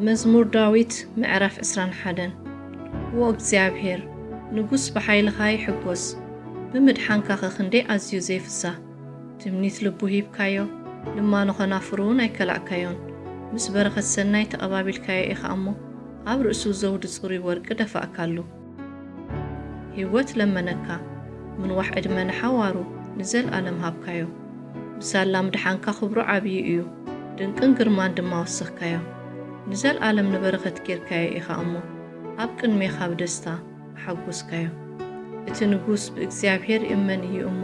መዝሙር ዳዊት ምዕራፍ ዕስራን ሓደን። ዎ እግዚኣብሔር፣ ንጉስ ብሓይልኻ ይሕጎስ፣ ብምድሓንካኸ ክንደይ ኣዝዩ ዘይፍሳህ! ትምኒት ልቡ ሂብካዮ፣ ልማኖ ኸናፍሩ እውን ኣይከላእካዮን። ምስ በረኸት ሰናይ ተቐባቢልካዮ ኢኻ እሞ፣ ኣብ ርእሱ ዘውዲ ጽሩይ ወርቂ ደፋእካሉ። ህይወት ለመነካ፣ ምንዋሕ ዕድመ ንሓዋሩ ንዘልኣለም ሃብካዮ። ብሳላ ምድሓንካ ክብሩ ዓብዪ እዩ፣ ድንቅን ግርማን ድማ ወሰኽካዮ። ንዘልኣለም ንበረኸት ጌርካዮ ኢኻ እሞ፣ ኣብ ቅድሜኻ ብደስታ ኣሓጎስካዮ። እቲ ንጉስ ብእግዚኣብሔር ይእመን እዩ እሞ፣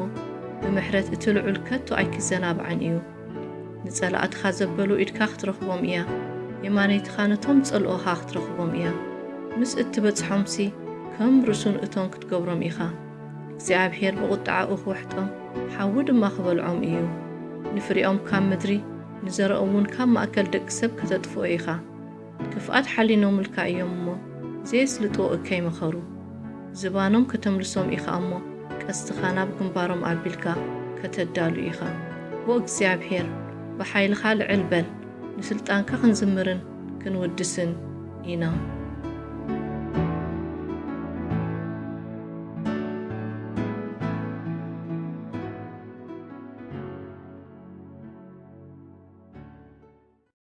ብምሕረት እቲ ልዑል ከቶ ኣይክዘናብዓን እዩ። ንጸላእትኻ ዘበሉ ኢድካ ክትረኽቦም እያ፣ የማነይትኻ ነቶም ጸልኦኻ ክትረኽቦም እያ። ምስ እትበጽሖምሲ ከም ርሱን እቶን ክትገብሮም ኢኻ። እግዚኣብሔር ብቑጥዓኡ ክውሕጦም፣ ሓዊ ድማ ክበልዖም እዩ። ንፍሪኦም ካብ ምድሪ፣ ንዘርኦም እውን ካብ ማእከል ደቂ ሰብ ከተጥፍኦ ኢኻ። ክፍኣት ሓሊኖምልካ እዮም እሞ፣ ዘየስልጥዎ እከይ ምኸሩ። ዝባኖም ከተምልሶም ኢኻ እሞ፣ ቀስትኻ ናብ ግንባሮም ኣቢልካ ከተዳሉ ኢኻ። ዎ እግዚኣብሔር፣ ብሓይልኻ ልዕል በል፣ ንስልጣንካ ክንዝምርን ክንውድስን ኢና።